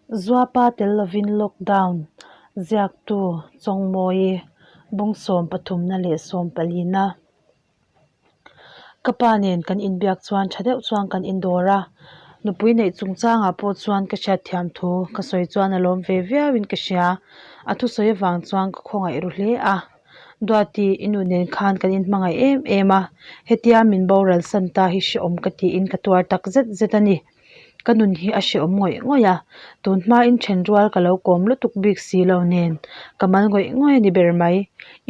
Zuapa tel lovin lockdown ziaktu Chawngmawii bung sawm pathumna leh sawm palina. Ka pa nen kan inbiak chuan tha deuh chuan kan indawr a, nupui neih chungchangah pawh chuan ka hriatthiam thu ka sawi chuan a lawm ve viauin ka hria. A thusawi avang chuan ka khawngaih ru hle a. Duati, i nu nen khan kan inhmangaih em em a, hetia min boral san ta hi hrehawm ka tiin ka tuar tak zet zet a ni. Ka nun hi a hrehawm ngawih ngawih a, tun hmain then rual ka lo kawm lutuk bik si lo nen ka mal ngawih ngawih a ni ber mai.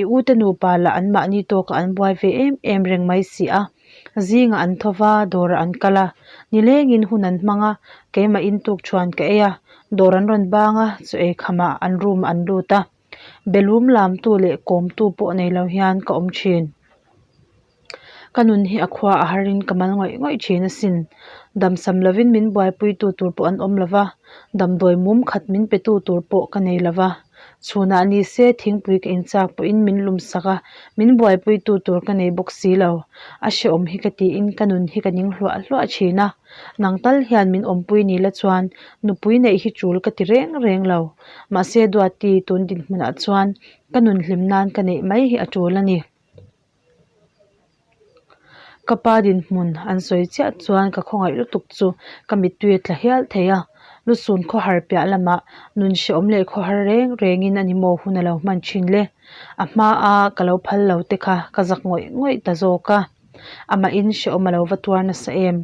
I u te nupa lah an mahni tawkah an buai ve em em reng mai si a, zingah an tho va, dawrah an kal a, nilengin hun an hmang a, keimahin tukṭhuan ka ei a, dawr an rawn bang a, chaw ei khamah an room ah an lut a, belum lamtu leh kawmtu pawh nei lo hian ka awm ṭhin. Ka nun hi a khua a harin ka mal ngawih ngawih thin asin. Damsam lovin min buaipuitu tur pawh an awm lova, damdawi mum khat min petu tur pawh ka nei lova. Chhunah ni se thingpui ka inchak pawhin min lum sak a, min buaipuitu tur ka nei bawk si lo. A hrehawm hi ka tiin ka nun hi ka ning hluah hluah thin a. Nang tal hian min awmpui ni la chuan nupui neih hi tul ka ti reng reng lo. Mahse Duati tun dinhmunah chuan ka nun hlim nan ka neih mai hi a tul a ni. Ka pa dinhmun an sawi chiah chuan ka khawngaih lutuk chu ka mittui a tla hial thei a, lusun khawhar piah lamah nun hrehawm leh khawhar reng rengin a ni maw hun a lo hman thin le. A hma a ka lo phal lo te kha ka zak ngawih ngawih ta zawk a, amahin hrehawm a lo va tuar nasa em.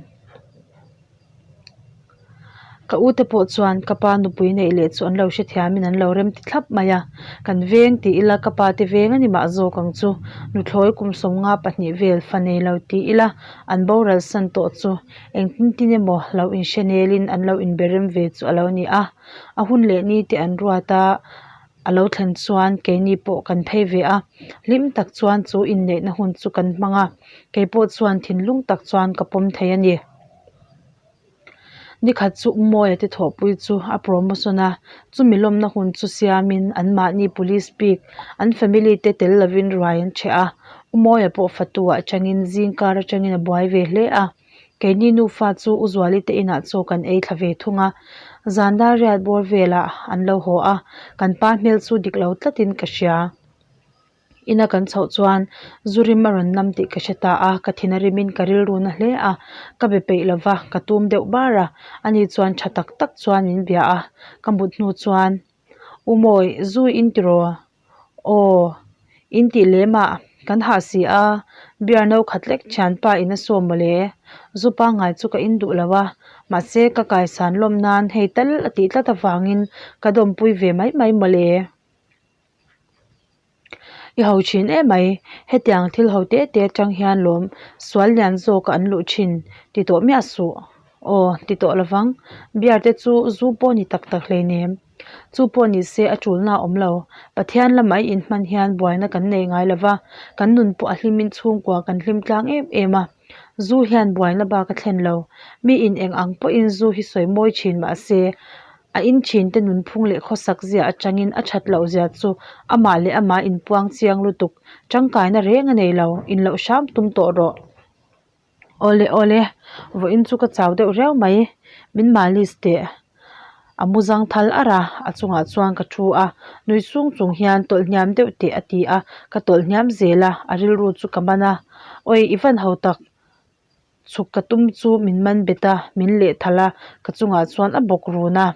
Ka ute pawh chuan ka pa nupui neih leh chu an lo hrethiamin an lo rem ti thlap mai a, kan veng ti ila ka pa te veng a ni mah zawk ang chu, nuthlawi kum sawmnga pahnih vel fa nei lo ti ila an boral san tawh chu engtin tin emaw lo inhre nelin an lo inbe rem ve chu a lo ni a, a hun leh ni te an ruat a, a lo thlen chuan keini pawh kan phei ve a, hlim tak chuan chu inneihna hun chu kan hmang a, keipawh chuan thinlung tak chuan ka pawm thei a ni. Nikhat chu Mawia te thawhpui chu a promotion a, chumi lawmna hun chu siamin anmahni police bik an family te tel lovin ruai an chheh a, U Mawia pawh fatu ah atangin zingkar atangin a buai ve hle a, keini nufa chu U Zuali te inah chaw kan ei thla ve thung a, zan dar riat bawr velah an lo haw a, kan pa hmel chu dik lo tlatin ka hria. Ina kan chhoh chuan zu rim a rawn nam tih ka hre ta a, ka thin a rimin ka rilru na hle a, ka be peih lo va, ka tum deuh bar a, ani chuan tha tak tak chuan min bia a, ka mut hnu chuan, U Mawi, zu in tiraw? Aw, in tih lem ah kan hah si a, beer no khat lek thianpa in a sawm mawle, zu pangngai chu ka in duh lo a, mahse ka kaisan lawm nan hei tal a tih tlat avangin ka dawmpui ve mai mai mawle. I ho thin em mai, hetiang thil ho te te atang hian lawm sual lian zawk an luh thin ti tawh miah suh. Aw ti tawh lovang, beer te chu zu pawh ni tak tak hleinem. Chu pawh ni se a tulna a awm lo, Pathian lamah i inhman hian buaina kan nei ngai lova, kan nun pawh a hlimin chhungkua kan hlim tlang em em a. Zu hian buaina bak a thlen lo, mi in eng ang pawhin zu hi sawi mawi thin mahse, A in thinte nunphung leh khawsak zia atangin a that loh zia chu amah leh amah inpuang chiang lutuk. Tangkaina reng a nei lo, in loh hram tum tawh rawh. Awle awle, vawiin chu ka chau deuh riau mai, min malis teh. A mu zang thal ar a, a chungah chuan ka thu a, nui sung chung hian tawlh hniam deuh teh a ti a, ka tawlh hniam zel a, a rilru chu ka man a. Awi, i van ho tak. Chhuk ka tum chu min man bet a, min lehthal a, ka chungah chuan a bawk run a.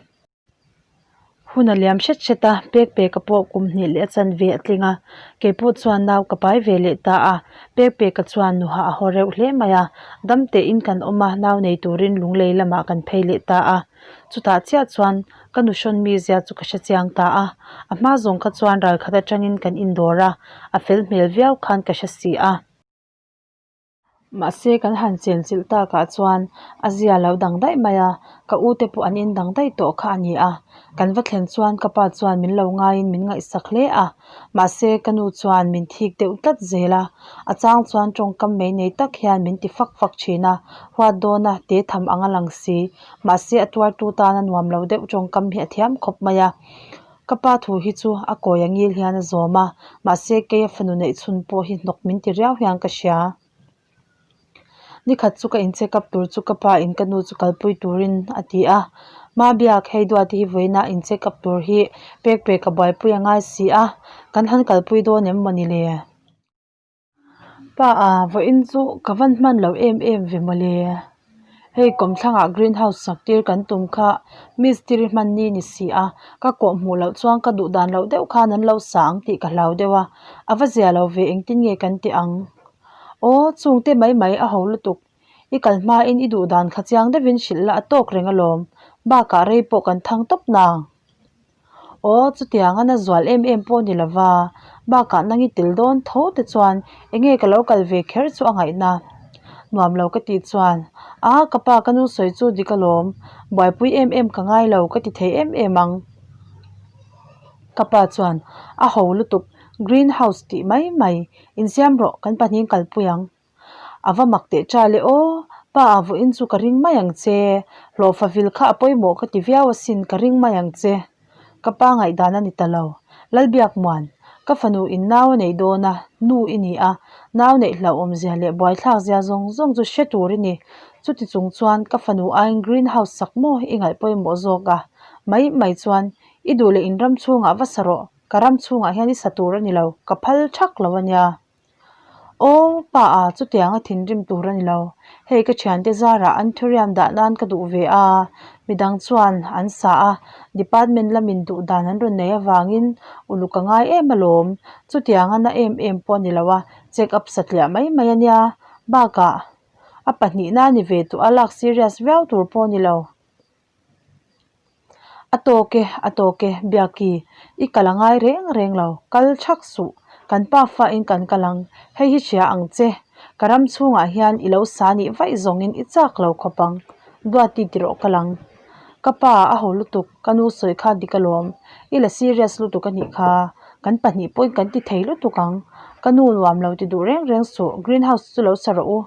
Hun a liam hret hret a, pek peka pawh kum hnih leh a chanve a tling a, keipawh chuan nau ka pai ve leh ta a, pek peka chuan nuha a haw reuh hle mai a, dam tein kan awm a, nau nei turin lunglei lamah kan phei leh ta a. Chutah chiah chuan ka nuhrawn mizia chu ka hre chiang ta a, a hma zawng kha chuan ralkhat atangin kan indawr a, a fel hmel viau khan ka hre si a. Mahse kan han chenchilh takah chuan a zia lo dang daih mai a, ka u te pawh an in dang daih tawh kha a ni a. Kan va thlen chuan ka pa chuan min lo ngaiin min ngaihsak hle a, mahse ka nu chuan min thik deuh tlat zel a. A chang chuan tawngkam mei nei tak hian min ti fak fak thin a, huat dawna te tham ang a lang si. Mahse a tuartu tana nuam lo deuh tawngkam hi a thiam khawp mai a. Ka pa thu hi chu a kawi a ngil hian a zawm a, mahse kei a fanu neih chhun pawh hi hnawk min ti riau hian ka hria. Nikhat chu ka in check up tur chu ka pa in ka nu chu kalpui turin a ti a. Mabiak, hei Duati hi vawiina in check up tur hi pek pek a buaipui a ngai si a, kan han kalpui dawn em mawni le? Pa a, vawiin chu ka van hman lo em em ve mawle. Hei kawmthlangah green house sak tir kan tum kha mistiri hman ni ni si a, ka kawh hmuh loh chuan ka duh dan loh deuh khan an lo sa ang tih ka hlau deuh a, a va zia lo ve engtin nge kan ti ang? Aw, chungte mai mai a ho lutuk. I kal hmain i duh dan kha chiang deuhin hrilh la a tawk reng alawm, bakah rei pawh kan thang tawp nang. Aw, chutiang a na zual em em pawh ni lova, bakah nang i tel dawn tho te chuan enge ka lo kal ve kher chu a ngaihna. Nuam lo ka tih chuan, A, ka pa ka nu sawi chu dik alawm, buaipui em em ka ngai lo ka ti thei em em ang. Ka pa chuan, A ho lutuk, green house tih mai mai, insiam rawh kan pahnihin kalpui ang. A va mak teh ṭa le aw, pa a vawiin chu ka ring mai ang che, hlawhfa vil kha a pawimawh ka ti viau asin ka ring mai ang che. Ka pa ngaihdan a ni ta lo, Lalbiakmuan, ka fanu in nau a nei dawn a, nu i ni a, nau neih hlauhawm zia leh buaithlak zia zawng zawng chu hre tur i ni, chuti chung chuan ka fanu aiin green house sak maw i ngaih pawimawh zawk a, mai mai chuan i duh leh in ram chhungah va sa rawh, ka ram chhungah hian i sa tur a ni lo, ka phal ṭhak lo a nia. Aw, pa a, chutiang a thinrim tur a ni lo. Hei ka thiante zarah anthurium dah nan ka duh ve a, midang chuan an sa a, department lamin duh dan an rawn nei avangin uluk a ngai em alawm. Chutiang a na em em pawh a ni lo a, check up satliah mai mai a nia. Bakah, a pahnihna a ni ve tawh a, lak serious viau tur pawh a ni lo. A tawk e, a tawk e, Biaki, i kal a ngai reng reng lo, kal thak suh, kan pa fain kan kal ang, hei hi hria ang che, ka ram chhungah hian i lo sa nih vaih zawngin i chak lo khawp ang, Duati ti rawh kal ang. Ka pa a ho lutuk, ka nu sawi kha dik alawm, i la serious lutuk a nih kha, kan pahnih pawhin kan ti thei lutuk ang, ka nu nuam lo ti duh reng reng suh, green house chu lo sa rawh u.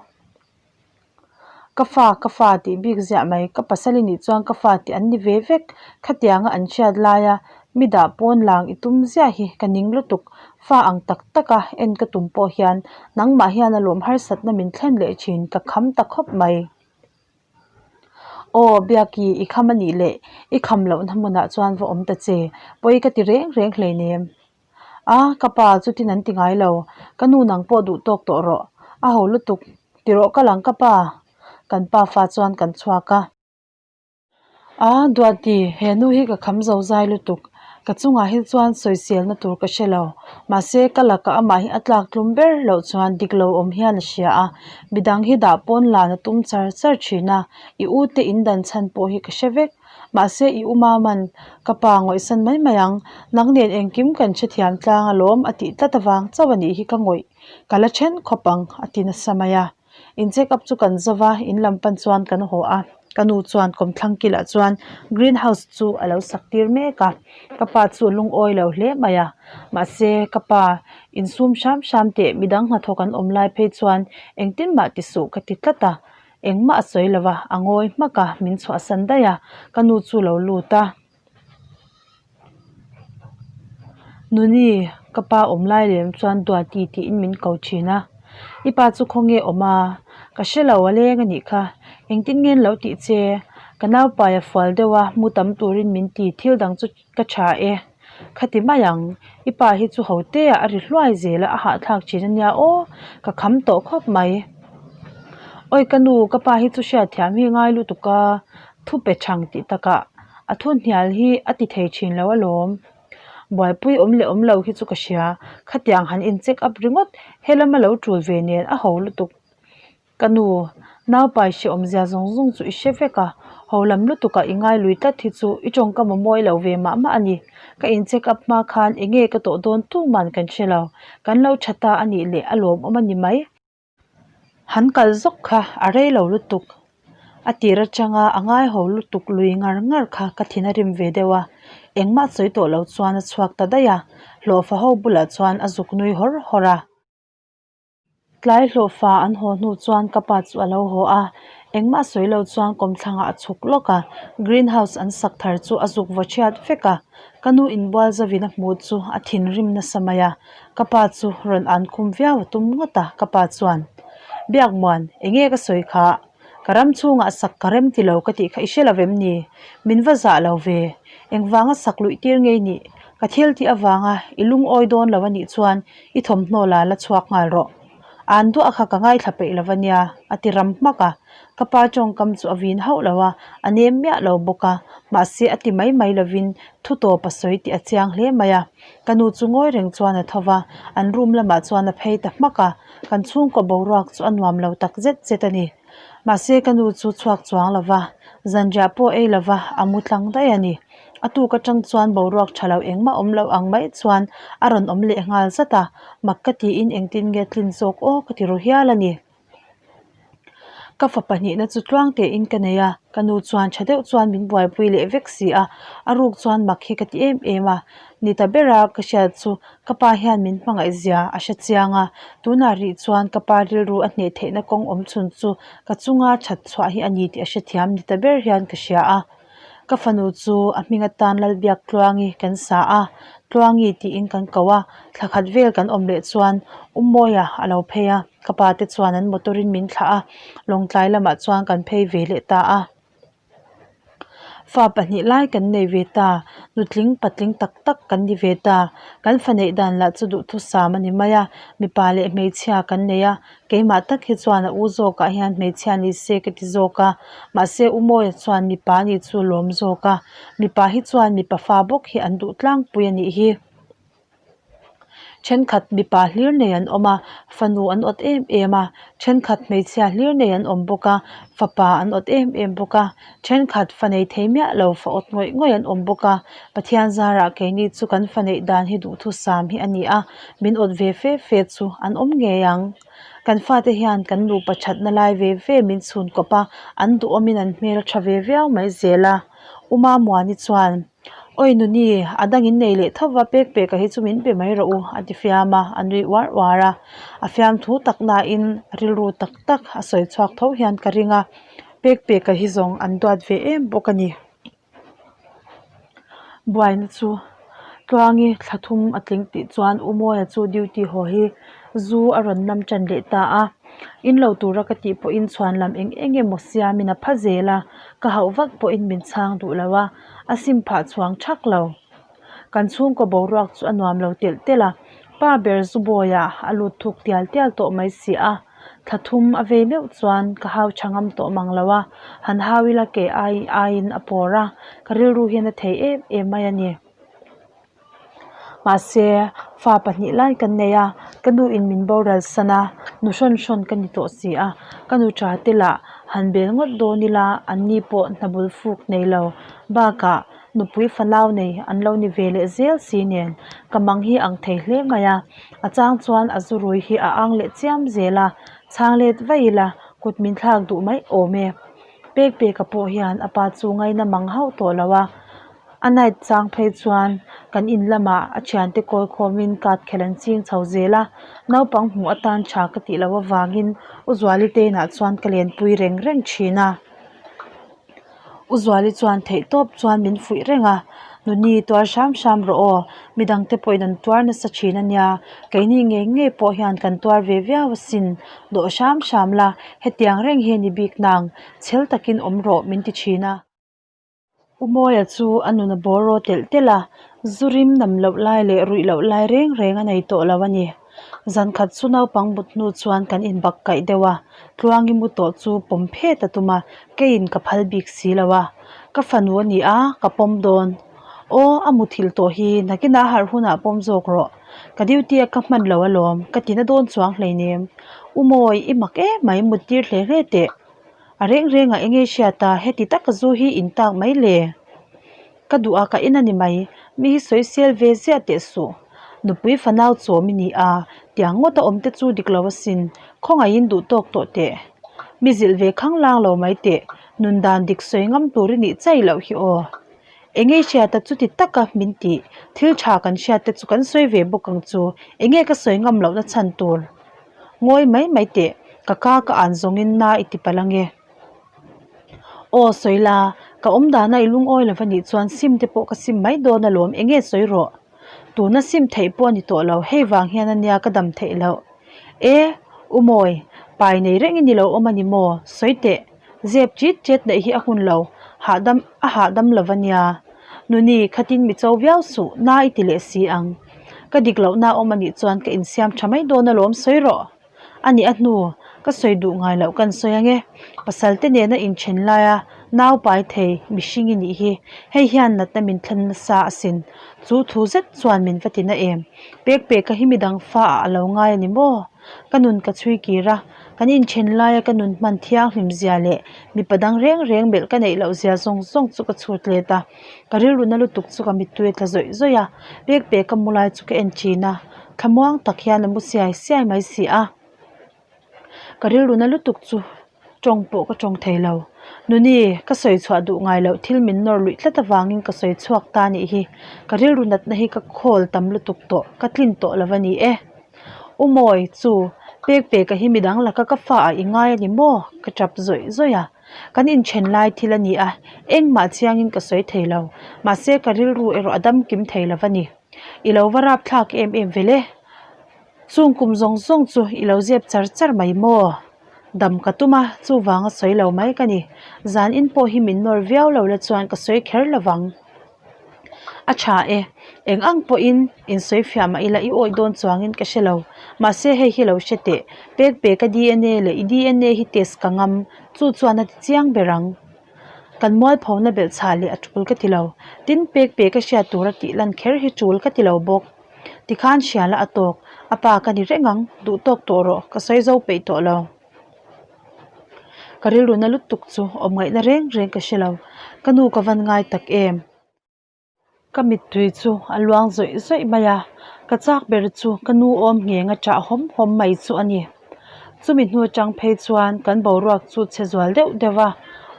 Ka fa, ka fa tih bik ziah mai, ka pasal i nih chuan ka fa tih an ni ve vek, khatianga an hriat laia mi dah pawn lang i tum ziah hi ka ning lutuk, fa ang tak tak a en ka tum pawh hian nangmah hian a lawm harsatna min thlen leh thin ka kham ta khawp mai. Aw Biaki i kham a nih leh i kham lohna hmunah chuan va awm ta che, pawi ka ti reng reng hleinem. A, ka pa chutin an ti ngai lo, ka nu nang pawh duh tawk tawh rawh, a ho lutuk, ti rawh ka lang ka pa, kan pa fa chuan kan chhuak a. A, Duati, he nu hi ka kham zo zai lutuk, ka chungah hi chuan sawiselna tur ka hre lo, mahse ka lakah amah hi a tlak tlum ber loh chuan dik lo awm hian a hria a, midang hi dah pawn lan a tum char char thin a, i u te in dan chhan pawh hi ka hre vek. Mahse i u Maman, ka pa ngawihsan mai mai ang, nang nen engkim kan hrethiam tlang alawm a tih tlat avang chauh a nih hi ka ngawih, ka la then khawp ang a ti nasa mai a. In check up chu kan zova, in lam pan chuan kan haw a, ka nu chuan kawmthlang kilah chuan green house chu a lo sak tir mek a, ka pa chu lungawi lo hle mai a, mahse ka pa insum hram hram teh midang hnathawk an awm lai phei chuan engtin mah ti suh ka ti tlat a. Engmah a sawi lo va, a ngawi hmak a, min chhuahsan daih a, ka nu chu lo lut a. Nuni, ka pa awm lai lem chuan Duati tiin min ko thin a, I pa chu khawnge awm a? Ka hre lo a leng a nih kha, engtin nge an lo tih che? Ka naupai a fual deuh a, mu tam turin min ti, thil dang chu Ka tha e, khati mai ang, i pa hi chu ho te ah a ri hluai zel a, a hahthlak thin a nia aw, ka kham tawh khawp mai. Awi ka nu, ka pa hi chu hriatthiam hi ngai lutuk a, thu pe thang tih takah a thu hnial hi a ti thei thin lo alawm. Buaipui awm leh awm lo hi chu ka hria, khatiang han in check up ringawt, helama lo tul ve nen a ho lutuk. Ka nu, naupai hrehawmzia zawng zawng chu i hre vek a, ho lam lutuk ah i ngai lui tlat hi chu i tawngkam a mawi lo ve mah mah a ni. Ka in check up hma khan eng nge ka tawh dawn tuman kan hre lo, kan lo tha ta a nih leh a lawmawm a ni mai. Han kal zawk kha a rei lo lutuk, a tir atanga a ngai ho lutuk lui ngar ngar kha ka thin a rim ve deuh a, engmah sawi tawh lo chuan a chhuak ta daih a, hlawhfa ho bulah chuan a zuk nui hawr hawr a. Tlai hlawhfa an haw hnu chuan ka pa chu a lo haw a, engmah sawi lo chuan kawmthlangah a chhuk lawk a, green house an sak thar chu a zuk vaw chhiat vek a, ka nu inbual zavin a hmuh chu a thinrim nasa mai a, ka pa chu rawn an khum viau a tum ngawt a, ka pa chuan, Biakmuan, enge ka sawi kha? Ka ram chhungah sak ka rem ti lo ka tih kha i hre lo vem ni? Min va zah lo ve. Engvanga sak luih tir ngei nih? Ka thil tih avanga i lungawi dawn lo a nih chuan i thawmhnaw la la chhuak nghal rawh. An duah kha ka ngaithla peih lo a nia, a ti ram hmak a. Ka pa tawngkam chu a vin hauh lo a, a nem miah lo bawk a. Mahse a ti mai mai lovin thu tawp a sawi tih a chiang hle mai a. Ka nu chu ngawi reng chuan a tho va, an room lamah chuan a phei ta hmak a. Kan chhungkaw boruak chu a nuam lo tak zet zet a ni. Mahse ka nu chu chhuak chuang lo va, zanriah pawh ei lo va, a mu tlang daih a ni. A tuk atang chuan boruak tha lo engmah awm lo ang mai chuan a rawn awm leh nghal zat a, mak ka tiin engtin nge tlin zawk aw ka ti ru hial a ni. Ka fa pahnihna chu tluang tein ka nei a, ka nu chuan tha deuh chuan min buaipui leh vek si a, a ruk chuan mak hi ka ti em em a. Ni ta bera ka hriat chu ka pa hian min hmangaih zia a hre chiang a, tunah rih chuan ka pa rilru a hneh theihna kawng awm chhun chu ka chunga that chhuah hi a ni tih a hrethiam ni ta ber hian ka hria a. Ka fanu chu a hming atan Lalbiak Tluangi kan sa a, Tluangi tiin kan ko a, thla khat vel kan awm leh chuan U Mawia a lo phei a, ka pa te chuan an motor in min thlah a, Lawngtlai lamah chuan kan phei ve leh ta a. Fa pahnih lai kan nei ve ta, nutling patling tak tak kan ni ve ta, kan fa neih dan lah chu duhthusam a ni mai a, mipa leh hmeichhia kan nei a, Keimah tak hi chuan a u zawkah hian hmeichhia ni se ka ti zawk a, mahse u Mawia chuan mipa nih chu lawm zawk a, mipa hi chuan mipa fa bawk hi an duh tlangpui a nih hi. Thenkhat mipa hlir nei an awm a, fanu an awt em em a, thenkhat hmeichhia hlir nei an awm bawk a, fapa an awt em em bawk a, thenkhat fa nei thei miah lo fa awt ngawih ngawih an awm bawk a, Pathian zarah keini chu kan fa neih dan hi duhthusam hi a ni a, min awt ve fe fe chu an awm ngei ang. Kan fate hian kan nupa thatna lai ve ve min chhun kawp a, an duhawmin an hmel a tha ve viau mai zel a. U Mamuani chuan, Awi Nuni, a dangin nei leh tho va, pek peka hi chu min pe mai rawh u, a ti fiam a, a nui uar uar a. A fiamthu tak nain rilru tak tak a sawi chhuak tho hian ka ring a, pek peka hi zawng an duat ve em bawk a ni. Buaina chu Tluangi thla thum a tling tih chuan U Mawia chu duty haw hi zu a rawn nam tan leh ta a, in lo tura ka tih pawhin chhuan lam eng eng emaw siamin a pha zel a, ka hauh vak pawhin min chhang duh lo a, a sim phah chhuang thak lo. Kan chhungkaw boruak chu a nuam lo telh telh a, pa ber zu bawiah a lut thuk tial tial tawh mai si a. Thla thum a vei meuh chuan ka hau tha ngam tawh mang lo a, han hau ila kei ai aiin a pawr a, ka rilru hian a thei em em mai a ni. Mahse, fa pahnih lai kan nei a, ka nu in min boral san a, nu hrawn hrawn ka ni tawh si a, ka nu tha te lah han bel ngawt dawn ila an ni pawh hna bul fuk nei lo bakah nupui fanau nei an lo ni ve leh zel si nen ka mang hi ang thei hle mai a. A chang chuan a zu rui hi a ang leh chiam zel a, chhang let vaih ila kut min thlak duh mai awm e. Pek peka pawh hian a pa chu ngaina mang hauh tawh lo a, a night chang phei chuan kan in lamah a thiante kawi khawmin card khelh an ching chho zel a, naupang hmuh atan tha ka tih loh avangin U Zuali te inah chuan ka lenpui reng reng thin a. U Zuali chuan theih tawp chuan min fuih reng a, Nuni tuar hram hram rawh aw, midang te pawhin an tuar nasa thin a nia, keini ngei ngei pawh hian kan tuar ve viau asin, dawh hram hram la, hetiang reng hi a ni bik nang, chhel takin awm rawh min ti thin a. U Mawia chu a nun a bawr raw telh telh a, zu rim nam loh lai leh ruih loh lai reng reng a nei tawh lo a ni. Zan khat chu naupang but hnu chuan kan inbak kaih deuh a, Tluangi mu tawh chu pawm phet a tum a, keiin ka phal bik si lo a. Ka fanu a ni a, ka pawm dawn. Aw, a muthilh tawh hi nakinah harh hunah pawm zawk rawh. Ka duty a ka hman lo alawm, ka ti na dawn chuang hleinem. U Mawi, i mak emai mut tir hle hle teh. A reng rengah eng nge hriat a, heti taka zu hi in tak mai le. Ka duh a ka en a ni mai, mi hi sawi sel ve ziah teh suh. Nupui fanau chawm i ni a, tiang ngawt a awm te chu dik lo asin, khawngaihin duh tawk tawh teh. Mi zilh ve khang lang lo mai teh, nun dan dik sawi ngam tur i nih chai loh hi aw. Eng nge hriat a chuti taka min tih, thil tha kan hriat te chu kan sawi ve bawk ang chu, eng nge ka sawi ngam lohna chhan tur. Ngawi mai mai teh, ka ka ka an zawngin na i ti palh ange. Aw sawi la, ka awm dana i lungawi lo va nih chuan sim te pawh ka sim mai dawn alawm, eng nge sawi rawh? Tuna sim theih pawh a ni tawh lo, hei vang hian a nia ka dam theih loh. E, U Mawi, pai nei rengin i lo awm a ni maw? Sawi teh. Zep ṭit ṭet neih hi a hun lo, hahdam a hahdam lo va nia. Nuni, khatin mi cho viau suh, na i ti leh si ang. Ka dik lohna awm a nih chuan ka insiam ṭha mai dawn alawm sawi rawh. A nih a hnu, ka sawi duh ngai loh kan sawi ang e. Pasal te nena inthen laia nau pai thei mihring i nih hi, hei hian natna min thlen nasa asin. Chu thu zet chuan min va ti na em. Pek peka hi midang fa ah a lo ngai a ni maw? Ka nun ka chhui kir a, kan inthen laia ka nun hman thianghlim zia leh mipa dang reng reng melh ka neih loh zia zawng zawng chu ka chhut let a. Ka rilru na lutuk chu ka mittui a tla zawih zawih a, pek peka mu lai chu ka en thin a. Thlamuang tak hian a mu siai siai mai si a, ka rilru na lutuk chu tawng pawh ka tawng thei lo. Nuni, ka sawi chhuah duh ngai loh thil min nawr luih tlat avangin ka sawi chhuak ta nih hi, ka rilru natna hi ka khawl tam lutuk tawh, ka tlin tawh lo a ni e. U Mawi, chu, pek peka hi midang laka ka fa ah i ngai a ni maw? Ka tap zawih zawih a, kan inthen lai thil a ni a, engmah chiangin ka sawi thei lo, mahse ka rilru erawh a dam kim thei lo a ni. I lo va rap thlak em em ve le. Chung kum zawng zawng chu i lo zep char char mai maw? Dam ka tum a, chuvanga sawi lo mai ka ni. Zan in pawh hi min nawr viau lo la chuan ka sawi kher lo vang. A tha e, eng ang pawhin in sawi fiah mah ila i awih dawn chuangin ka hre lo. Mahse hei hi lo hre teh, pek peka DNA leh i DNA hi test ka ngam, chu chuan a ti chiang ber ang. Kan mualphona belh chhah leh a tul ka ti lo. Tin, pek pek a hriat tura tih lan kher hi tul ka ti lo bawk. Tikhan hriala a tawk, a pa ka ni reng ang, duh tawk tawh rawh, ka sawi zo peih tawh lo. Ka rilru na lutuk chu awm ngaihna reng reng ka hre lo. Ka nu ka van ngai tak em? Ka mittui chu a luang zawih zawih mai a, ka chak ber chu ka nu awm ngheng a ṭah hawm hawm mai chu a ni. Chumi hnu atang phei chuan kan boruak chu chhe zual deuh deuh a,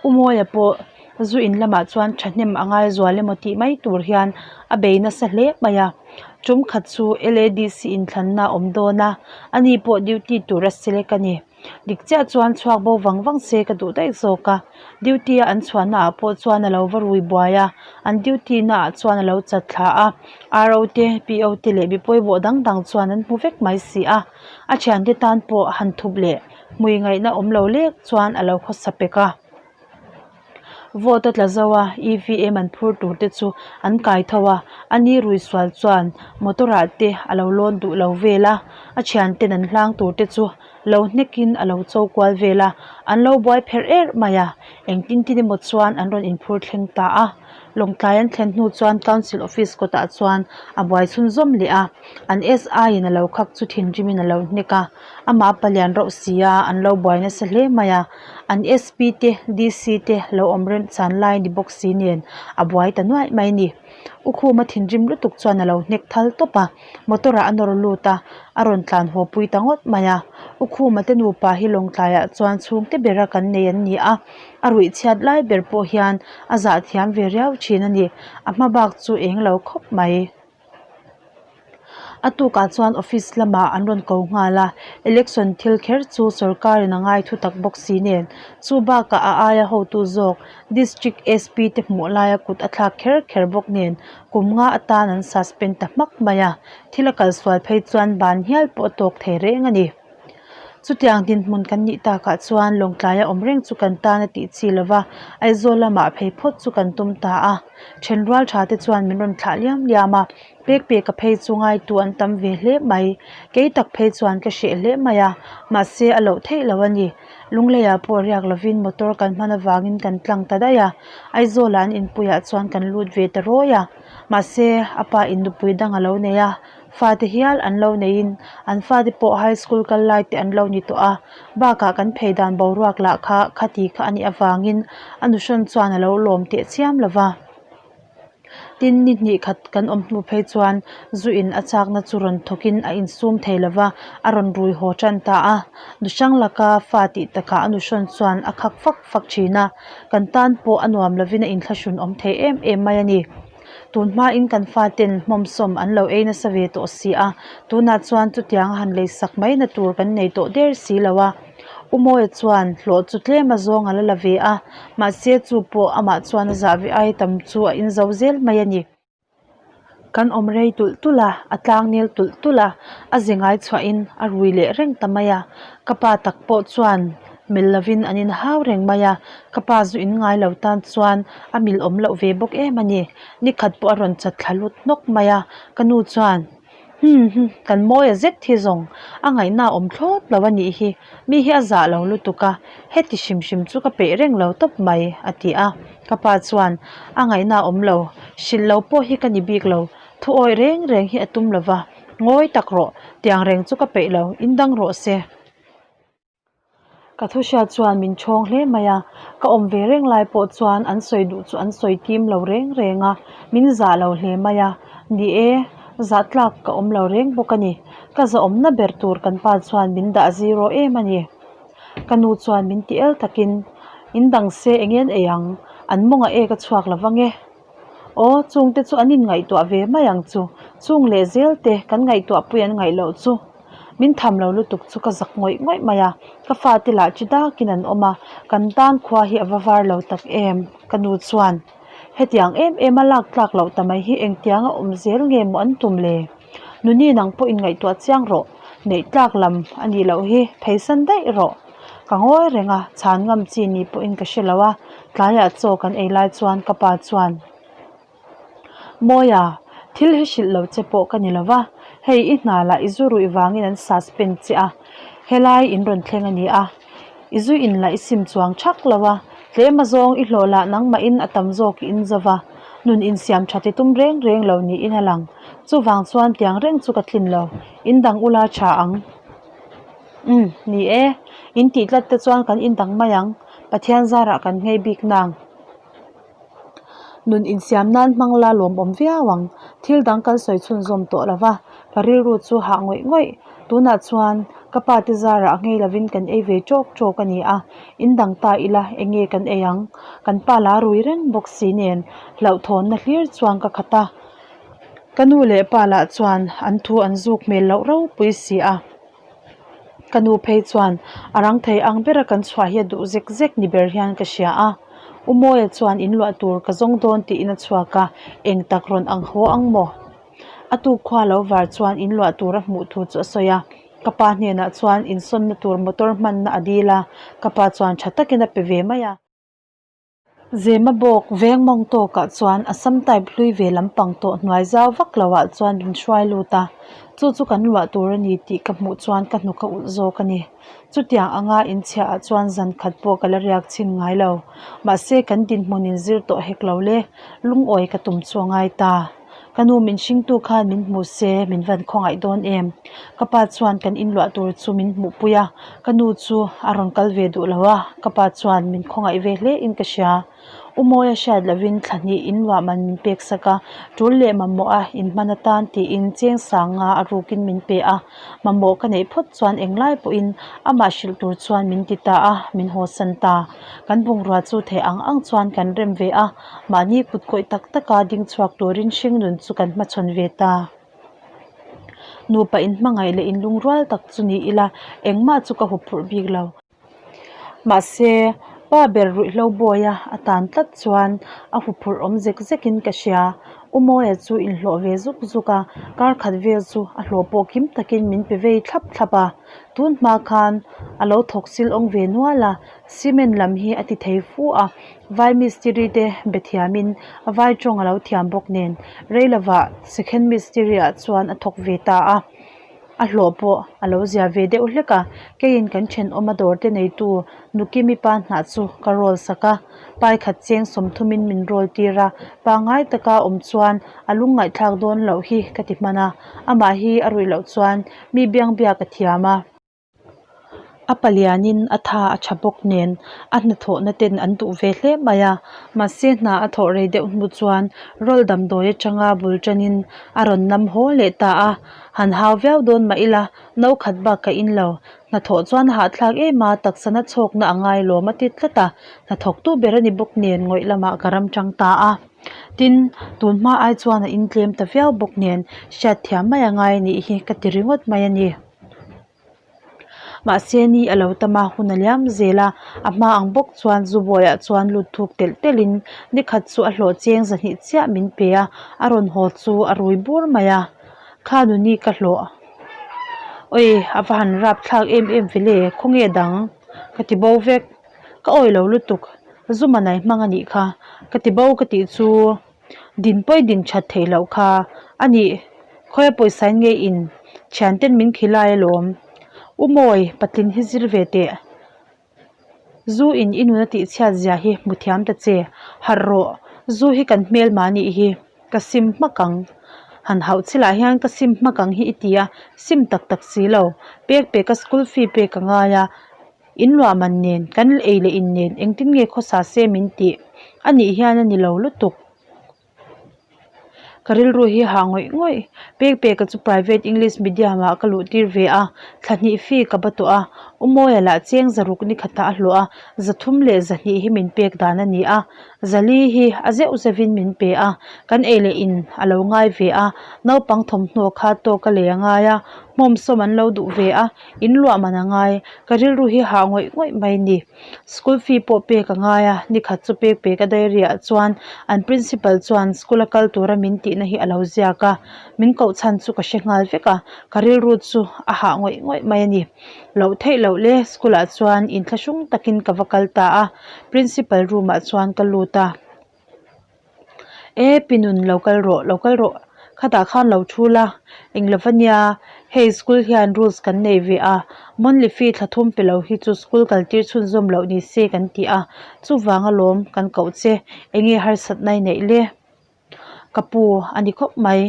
U Mawia pawh zu in lamah chuan thahnem a ngai zual emaw tih mai tur hian a bei nasa hle mai a. Tum khat chu LADC inthlanna a awm dawn a, ani pawh duty tur a select a ni. Dik chiah chuan chhuak bo vang vang se ka duh daih zawk a, duty a an chhuahna ah pawh chuan a lo va rui buai a, an duty na ah chuan a lo chat thla a, RO te, PO te leh mi pawimawh dang dang chuan an hmu vek mai si a, a thiante tan pawh han thup leh hmui ngaihna awm lo lek chuan a lo khawsa pek a. Vote a tla zo a, EVM an phur tur te chu an kai tho a, a ni rui sual chuan motor ah te a lo lawn duh lo vel a, a thian ten an hlang tur te chu lo hnek in a lo cho kual vel a, an lo buai pherh erh mai a, engtin tin emaw chuan an rawn inphur thleng ta a, Lawngtlai an thlen hnu chuan Council office kawtah chuan a buai chhunzawm leh a, an SI in a lo khak chu thinrim in a lo hnek a, amah palian rauh si a, an lo buai nasa hle mai a. An SP te, DC te lo awm rem chan lai ni bawk si nen a buai ta nuaih mai ni. U Khuma thinrim lutuk chuan a lo hnek thal tawp a, motor ah a nawr lut a, a rawn tlan haw pui ta ngawt mai a. U Khuma te nupa hi Lawngtlaiah chuan chhungte bera kan nei an ni a, a ruih chhiat lai ber pawh hian a zah thiam ve riau thin a ni. A hma bak chu eng lo khawp mai. A tukah chuan office lamah an rawn ko nghal a, election thil kher chu sorkarin a ngai thu tak bawk si nen chu bakah a aia hotu zawk district SP te hmuh laia kut a thlak kher kher bawk nen kum nga atan an suspend ta hmak mai a, thil a kalsual phei chuan ban hial pawh a tawk thei reng a ni. Chutiang dinhmun kan nih takah chuan Lawngtlaia awm reng chu kan tan a tih chi lova, Aizawl lamah phei phawt chu kan tum ta a. Thenrual tha te chuan min rawn thlah liam liam a, pek peka phei chu ngaitu an tam ve hle mai. Kei tak phei chuan ka hreh hle mai a, mahse a loh theih lo a ni. Lungleiah pawh riak lovin motor kan hman avangin kan tlang ta daih a, Aizawlah an inpuiah chuan kan lut ve ta rawi a. Mahse a pa in nupui dang a lo nei a. Fate hial an lo neiin an fate pawh high school kal lai te an lo ni tawh a, bakah kan phei dan boruak lah kha khati kha a nih avangin a nuhrawn chuan a lo lawm teh chiam lo va. Tin, ni hnih khat kan awm hnu phei chuan zu in a chakna chu rawn thawkin a insum thei lo va, a rawn rui haw tan ta a. Nuhrang laka fa tih takah a nuhrawn chuan a khak fak fak thin a, kan tan pawh a nuam lovin a inthlahrun awm thei em em mai a ni. Tun hmain kan faten hmawmsawm an lo ei nasa ve tawh si a, tunah chuan chutiang a han lei sak mai na tur kan nei tawh der si lo a. U Mawia chuan hlawh chu tlem a zawng a la la ve a, mahse chu pawh amah chuan a zah ve ai tam chu a inzo zel mai a ni. Kan awm rei tulh tulh a, a tlang nel tulh tulh a, a ze ngai chhuahin a rui leh reng ta mai a. Ka pa tak pawh chuan. Mil lovin an inhau reng mai a, ka pa zu in ngai lo tan chuan a mil awm loh ve bawk em a ni. Ni khat pawh a rawn chat thla lut hnawk mai a, ka nu chuan, Hum hum, kan mawi a zet hi zawng, a ngaihna a awm thlawt lo a nih hi, mi hi a zah lo lutuk a, heti hrim hrim chu ka peih reng lo tawp mai, a ti a. Ka pa chuan, A ngaihna a awm lo, hrilh lo pawh hi ka ni bik lo, thu awih reng reng hi a tum lo va, ngawi tak rawh, tiang reng chu ka peih lo, in dang rawh se. Ka thu hriat chuan min chhawng hle mai a, ka awm ve reng lai pawh chuan an sawi duh chu an sawi tim lo reng reng a, min zah lo hle mai a, ni e, zah tlak ka awm lo reng bawk a ni, ka zahawmna ber tur kan pa chuan min dah zero em a ni. Ka nu chuan min ti el takin, In dang se eng nge an ei ang, an mawngah ek a chhuak lo vang e. Aw, chungte chu an inngaihtuah ve mai ang chu, chung leh zel te kan ngaihtuahpui an ngaih loh chu. Min tham lo lutuk chu ka zak ngawih ngawih mai a, ka fate lah chi dakin an awm a, kan tan khua hi a va var lo tak em? Ka nu chuan, Hetiang em em a lak tlak loh ta mai hi engtianga awm zel nge maw an tum le? Nuni nang pawh inngaihtuah chiang rawh, neih tlak lam a nih loh hi pheisan daih rawh. Ka ngawi reng a, chhan ngam chi ni pawhin ka hre lo a, tlaiah chaw kan ei lai chuan ka pa chuan, Mawia, thil hi hrilh lo che pawh ka ni lo va, hei i hna lah i zu ruih vangin an suspend che a, helai in rawn thleng a ni a, i zu in lah i sim chuang thak lo a, tlem a zawng i hlawh lah nangmahin a tam zawk i in zo va, nun insiam tha ti tum reng reng lo niin a lang. Chuvang chuan tiang reng chu ka tlin lo, in dang ula tha ang. Umm, ni e, in tih tlat te chuan kan in dang mai ang, Pathian zarah kan nghei bik nang. Nun insiam nan hmang la lawmawm viau ang, thil dang kan sawi chhunzawm tawh lo va, ka rilru chu hah ngawih ngawih. Tunah chuan ka pa te zarah a nghei lovin kan ei ve tawk tawk a ni a, in dang ta ila eng nge kan ei ang? Kan pa la rui reng bawk si nen hlauhthawnna hlir chuan ka khat a, ka nu leh pa lah chuan an thu an zuk hmel loh ropui si a. Ka nu phei chuan a rang thei ang bera kan chhuah hi a duh zek zek ni ber hian ka hria a. U Mawia chuan in luah tur ka zawng dawn tiin a chhuak a, eng tak rawn ang haw ang maw? A tuk khua lo var chuan in luah tur a hmuh thu chu a sawi a. Ka pa hnenah chuan insawnna tur motor hmanna a dil a, ka pa chuan tha takin a pe ve mai a. Zema bawk veng mawng tawkah chuan Assam type hlui ve lampang tawh hnuai zau vak loah chuan min hruai lut a, chu chu kan luah tur a ni tih ka hmuh chuan ka hnuk a ulh zawk a ni. Chutiang anga inchhiahah chuan zan khat pawh ka la riak chhin ngai lo. Mahse kan dinhmun in zir tawh hek lo le, lungawi ka tum chu a ngai ta. Ka nu min hringtu khan min hmu se min van khawngaih dawn em? Ka pa chuan kan inluah tur chu min hmuhpui a, ka nu chu a rawn kal ve duh lo a, ka pa chuan min khawngaih ve hle in ka hria. U Mawia hriat lovin thla hnih inluah man min pek sak a, tul leh mamawh a inhman atan tiin cheng sanga a rukin min pe a, mamawh ka neih phawt chuan englai pawhin amah hrilh tur chuan min ti ta a, min hawsan ta. Kan bungrua chu theih ang ang chuan kan rem ve a. Mahni kut kawih tak taka ding chhuak turin hringnun chu kan hmachhawn ve ta. Nupa inhmangaih leh inlungrual tak chu ni ila engmah chu ka huphurh bik lo. Mahse, pa ber ruihhlo bawia a tan tlat chuan a huphurh awm zek zekin ka hria. U Mawia chu inhlawh ve zuk zuk a, kar khat vel chu a hlawh pawh kim takin min pe vei thlap thlap a. Tun hma khan a lo thawk sil awng ve nual a, cement lam hi a ti thei fu a. Vai mistiri te be thiamin a vai tawng a lo thiam bawk nen rei lovah second mistiri ah chuan a thawk ve ta a, a hlawh pawh a lo zia ve deuh hlek a, keiin kan thenawm a dawr te neitu Nukimi pa hnah chu ka roll sak a, pai khat cheng sawmthumin min roll tir a, pangngai taka awm chuan a lungngaihthlak dawn loh hi ka ti hman a, amah hi a ruih loh chuan mi biangbiak a thiam a. A palianin a tha a tha bawk nen a hnathawhna ten an duh ve hle mai a mahse hna a thawh rei deuh hnu chuan rawl damdawi atanga bul tanin a rawn nam haw leh ta a han hau viau dawn mah ila no khat bak ka in lo hnathawh chuan a hahthlak em a taksa na chhawkna a ngai lawm a ti tlat a hnathawk tu ber a ni bawk nen ngawih lamah ka ram tang ta a tin tun hma ai chuan a intlem ta viau bawk nen hriatthiam mai a ngai a nih hi ka ti ringawt mai a ni. Mahse ni a lo tam a, hun a liam zel a, a hma ang bawk chuan zu buaiah chuan lut thuk telh telh in ni khat chu a hlawh cheng zahnih chiah min pe a, a rawn haw chu a rui bur mai a, kha nuni ka hlawh. Awi a va han rap thlak em em ve le, khawnge dang? Ka ti bo vek. Ka awi lo lutuk. Zu manai hmang a nih kha. Ka ti bo ka tih chu din pawi din that theih loh kha a nih. Khawia pawisa in nge in thianten min khilai alawm. U Mawi, patling hi zir ve teh. Zu in i nun a tih chhiat zia hi hmu thiam ta che. Harh rawh, zu hi kan hmel mah nih hi ka sim hmak ang. Han hauh chilah hian ka sim hmak ang hi i ti a, sim tak tak si lo. Pek pek a school fee pek a ngai a, in luah man nen, kan ei leh in nen engtin nge khawsa se min tih a nih hian a ni lo lutuk. Ka rilru hi hah ngawih ngawih. Pek peka chu private English medium ah ka luh tir ve a, thla hnih fee ka ba tawh a. U Mawia lah cheng zaruk ni khatah a hlawh a, zathum leh zahnih hi min pek dan a ni a. Zali hi a zeuh zeuhin min pe a, kan ei leh in a lo ngai ve a, naupang thawmhnaw kha tawk a lei a ngai a, hmawmsawm an lo duh ve a, in luah man a ngai. Ka rilru hi hah ngawih ngawih mai ni. School fee pawh pek a ngai a, nikhat chu pek pek a diary ah chuan an principal chuan school a kal tura min tihna hi a lo ziak a, min koh chhan chu ka hre nghal vek a, ka rilru chu a hah ngawih ngawih mai a ni. Loh theih loh le school ah chuan inthlahrung takin ka va kal ta a, principal room ah chuan ka lut a. E pi nun lo kal rawh lo kal rawh khatah khan lo thu la eng lova nia hei school hian rules kan nei ve a monthly fee thla thum pe lo hi chu school kal tir chhunzawm loh ni se kan ti a chuvang alawm kan koh che enge harsatna i neih le ka pu a ni khawp mai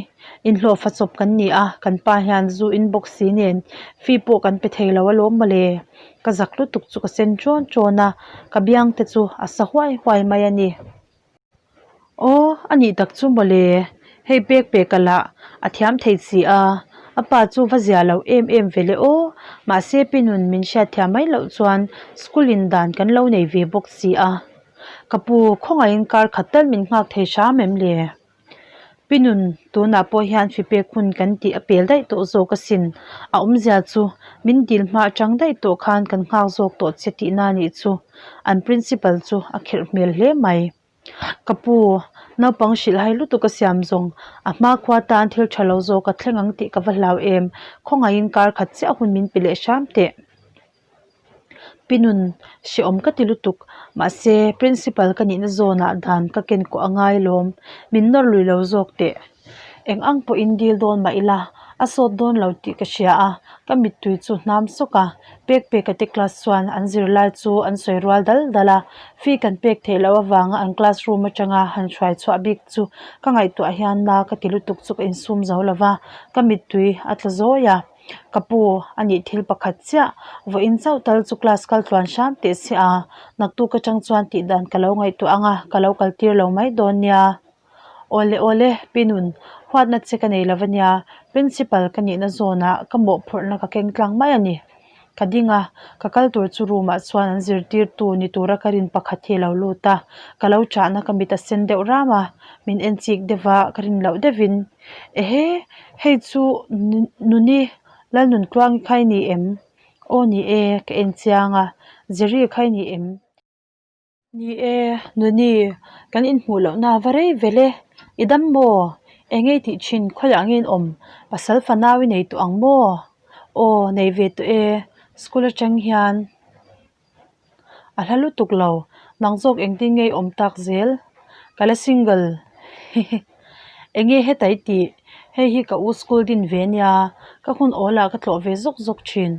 inhlawhfa chawp kan ni a kan pa hian zu in bawk si nen fee pawh kan pe thei lo alawm mawle ka zak lutuk chu ka sen ṭawn ṭawn a ka biang te chu a sa huai huai mai a ni. Aw, a nih tak chu mawle, hei pek pek a lah, a thiam thei si a, a pa chu va zia lo em em ve le aw, mahse pi nun min hriat thiam mai loh chuan school in dan kan lo nei ve bawk si a, ka pu khawngaihin kar khat tal min nghak thei hram em le? Pi nun tunah pawh hian fi pek hun kan tih a pel daih tawh zawk asin, a awmzia chu min dil hma atang daih tawh khan kan nghak zawk tawh che tihna anih chu, an principal chu a khirh hmel hle mai. Ka pu, naupang hrilh hai lutuk a siam zawng, a hma khua tan thil tha lo zawk a thleng ang tih ka va hlau em, khawngaihin kar khat chiah hun min pe leh hram teh. Pi nun hrehawm ka ti lutuk mahse principal ka nihna zawnah dan ka ken kawh a ngai lawm min nawr lui lo zawk teh eng ang pawhin dil dawn mah ila a sawt dawn lo tih ka hria a ka mittui chu hnam sawk a pek pek a te class chuan an zirlai chu an sawi rual dal dal a fee kan pek theih loh avanga an classroom atanga han hruai chhuah bik chu ka ngaihtuah hian na ka ti lutuk chu ka insum zo lova ka mittui a tla zawi a. Ka pu, a nih thil pakhat chiah, vawiin chauh tal chu class kal tluan hram teh si a, naktuk atang chuan tih dan ka lo ngaihtuah ang a, ka lo kal tir lo mai dawn nia. Awle awle, pi nun, huatna che ka nei lo va nia, principal ka nihna zawnah ka mawhphurhna ka keng tlang mai a ni. Ka ding a, ka kal tur chu room ah chuan an zirtirtu ni tura ka rin pakhat hi a lo lut a, ka lo chahna ka mit a sen deuh ram a, min en chik deuh a, ka rin loh deuhin. Ehe, hei chu Nuni Lalnuntluangi kha i ni em? Aw ni e, ka en chiang a, Jerry kha i ni em? Ni e, Nuni, kan inhmuh lohna va rei vel e, i dam maw? Eng nge i tih thin, khawiah nge in awm? Pasal fanau i nei tawh ang maw? Aw, nei ve tawh e, school atang hian. A hla lutuk lo, nang zawk engtin nge i awm tak zel? Ka la single hihi. Enge heta i tih? Hei hi ka u school din ve nia, ka hun awl ah ka tlawh ve zawk zawk thin.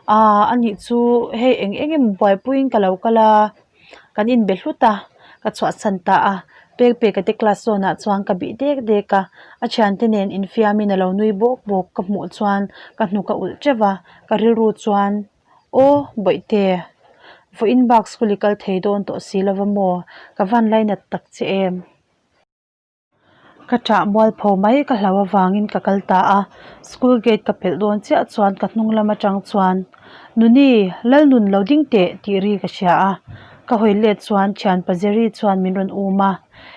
Aaa a nih chu hei eng eng emaw buaipuiin ka lo kal a, kan inbe hlut a, ka chhuahsan ta a, pek pek a te class zawn ah chuan ka bih dek dek a, a thiante nen infiamin a lo nui bawk bawk ka hmuh chuan ka hnuk a ulh teuh va, ka rilru chuan. Aw, Bawihte, vawiin bak school i kal thei dawn tawh si lova maw? Ka van lainat tak che em? Ka ṭah mualpho mai ka hlau avangin ka kal ta a, school gate ka pelh dawn chiah chuan ka hnung lam aṭang chuan Nuni, Lalnun lo ding teh tih ri ka hria a, ka hawi let chuan thianpa Jerry chuan min rawn um a,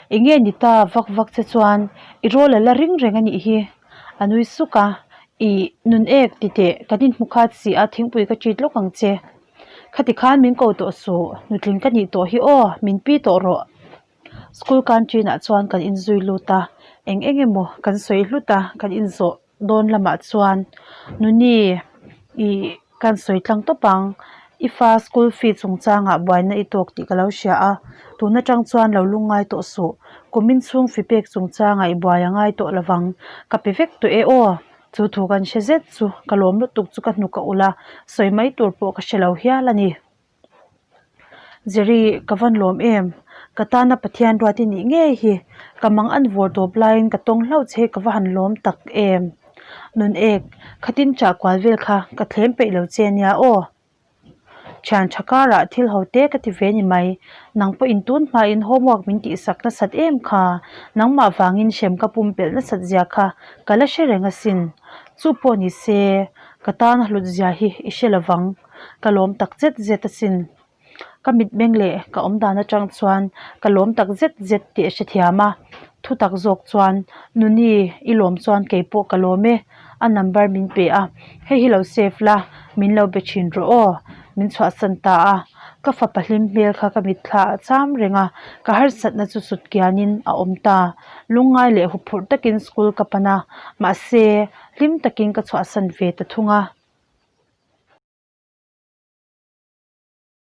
Enge ni ta vak vak che chuan i rawl a la ring reng a nih hi. A nui suk a, Ih, nun ek ti teh, kan inhmu khat si a, thingpui ka ṭit lawk ang che. Khati khan min ko tawh suh, nutling ka nih tawh hi aw, min pi tawh rawh. School canteen ah chuan kan inzui lut a, eng eng emaw kan sawi hlut a, kan inzawh dawn lamah chuan Nuni, ih, kan sawi tlang tawp ang. I fa school fee chungchangah buaina i tawk tih ka lo hria a, tun atang chuan lo lungngai tawh suh. Kumin chhung fi pek chungchangah i buai a ngai tawh lovang. Ka pe vek tawh e aw. Chu thu kan hre zet chu ka lawm lutuk chu ka hnuk a ulh a, sawi mai tur pawh ka hre lo hial a ni. Jerry, ka van lawm em? Ka tana Pathian ruat i nih ngei hi. Ka mang an vawr tawp laiin ka tawng hlauh che ka va han lawm tak em? Nun ek, khatin chah kual vel kha ka thlem peih lo che nia aw. Thian tha karah thil ho te ka ti ve ni mai. Nang pawhin tun hmain homework min tihsak nasat em kha? Nangmah vangin hrem ka pumpelh nasat zia kha ka la hre reng asin. Chu pawh ni se, ka tana hlut zia hi i hre lovang. Ka lawm tak zet zet asin. Ka mitmeng leh ka awm dan atang chuan ka lawm tak zet zet tih a hrethiam a. Thutak zawk chuan, Nuni, i lawm chuan kei pawh ka lawm e. A number min pe a, hei hi lo save la, min lo be thin rawh aw. Min chhuahsan ta a. Ka fapa hlim hmel kha ka mitthla a cham reng a, ka harsatna chu sut kianin a awm ta. Lungngai leh huphurh takin school ka pan a, mahse, hlim takin ka chhuahsan ve ta thung a.